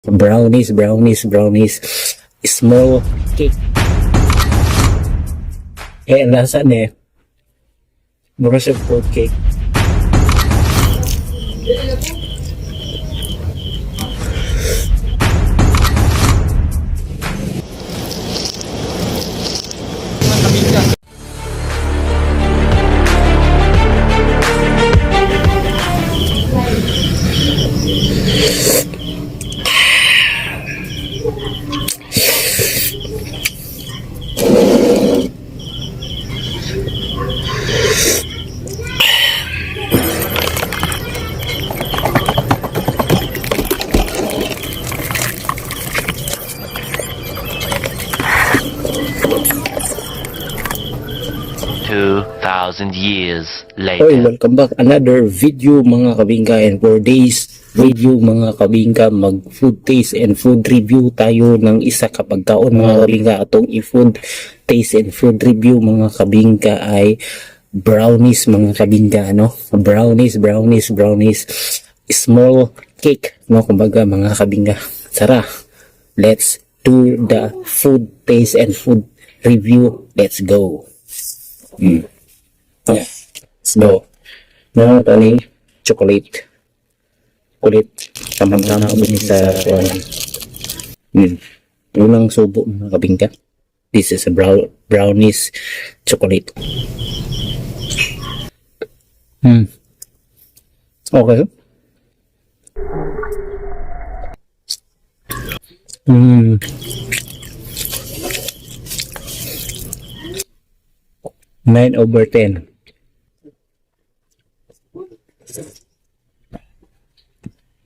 Brownies, brownies, brownies. Small cake. Eh, ang lasa ni mura siya fruit cake. 2,000 years Oy, later. Welcome back. Another video, mga kabingka, and for days video, mga kabingka, mag food taste and food review tayo ng isa kapag kaon, mga kabingka. Atong i-food taste and food review, mga kabingka, ay brownies, mga kabingka, no? Brownies, brownies, brownies. Small cake, no? Kumbaga, mga kabingka. Tara, let's do the food taste and food review. Let's go. Yeah. Let's go. No, tani chocolate. Chocolate. Tama-tama ko ni sa kuan. Unang subo, mga kabingka. This is a brownies chocolate. Okay. 9 over 10.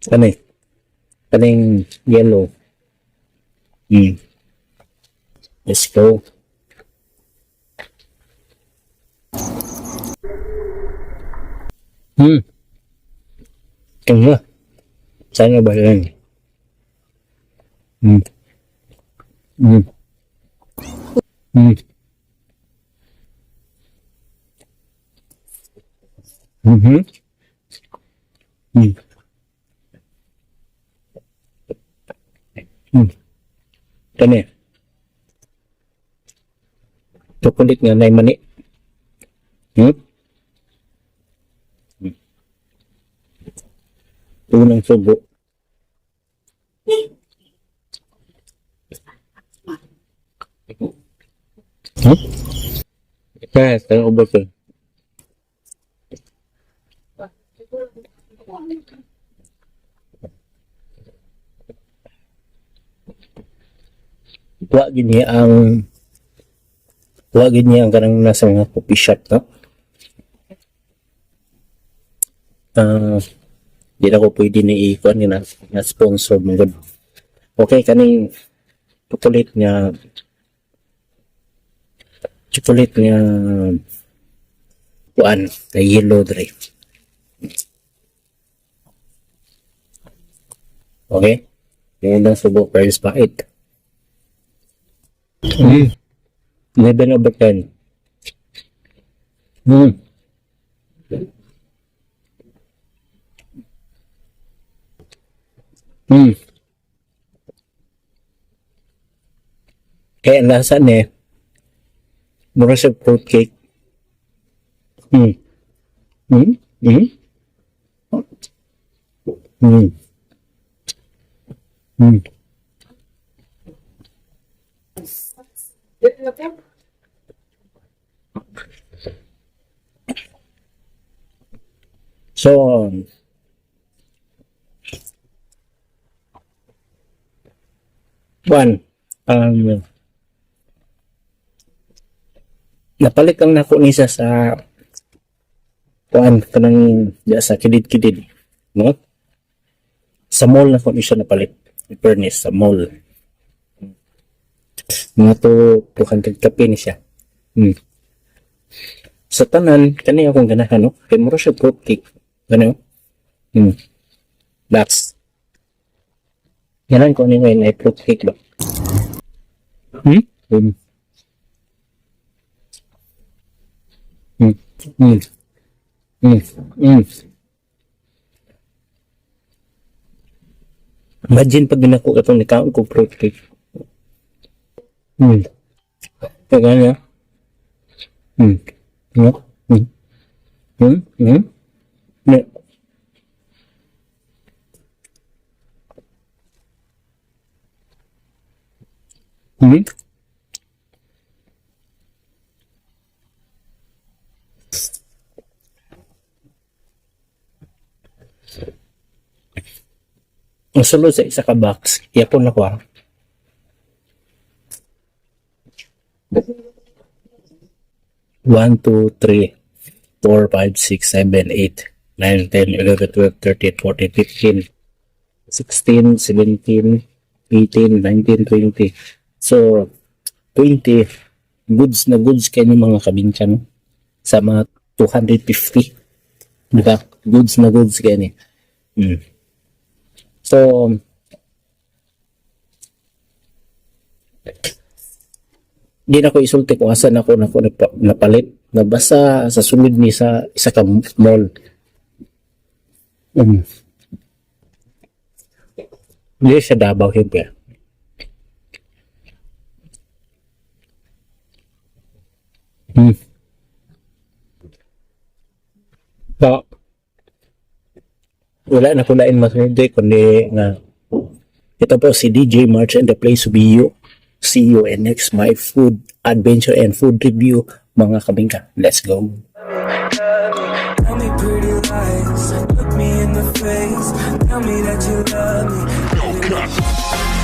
Ano eh? Kaning yellow. Let's go. Kanya. Sana ba yan? Kani. Chocolate nga na mani. Unang subo. Kaya, 10 over 10. Wa gid niya ang kanang nasa mga coffee shop, no? Ah, di na ko pwede ni i-kuan nga na sponsor mo gud. Okay, kaning chocolate nga kuan na yellow dre. Okay? Yan lang subo pero pait. 11 over 10. Kaya ang lasa ni mura sa fruit cake. So, one, napalit lang nako ni siya sa kuan kanang diya sa kilid-kilid, no? Sa mall na ko ni siya napalit. In fairness, sa mall. Mga to 200 kape ni siya. Sa tanan, kani akong ganahan, no? Kay mura siya fruit cake. Gano? That's. Ganahan ko ni ngayon ay fruit cake ba? Imagine pag ginako katong nikaon ko fruit cake. Kaya niya. Ne. Ang sulod sa isa ka box, yapon na ko ah. 1, 2, 3, 4, 5, 6, 7, 8, 9, 10, 11, 12, 13, 14, 15, 16, 17, 18, 19, 20. So, 20 goods na goods kayo ng mga kabincha, no? Sa mga 250. Di ba? Goods na goods kayo ni. So, di na ko isulti kung asa na ako napalit. Nabasa sa sulod ni sa isa ka mall. Hindi siya Davao, siyempre. So, wala na ko lain masunod kundi nga ito po si DJ March and the place to be you. See you in next my food adventure and food review, mga kabingka. Let's go. Tell me pretty lies, look me in the face. Tell me that you love me.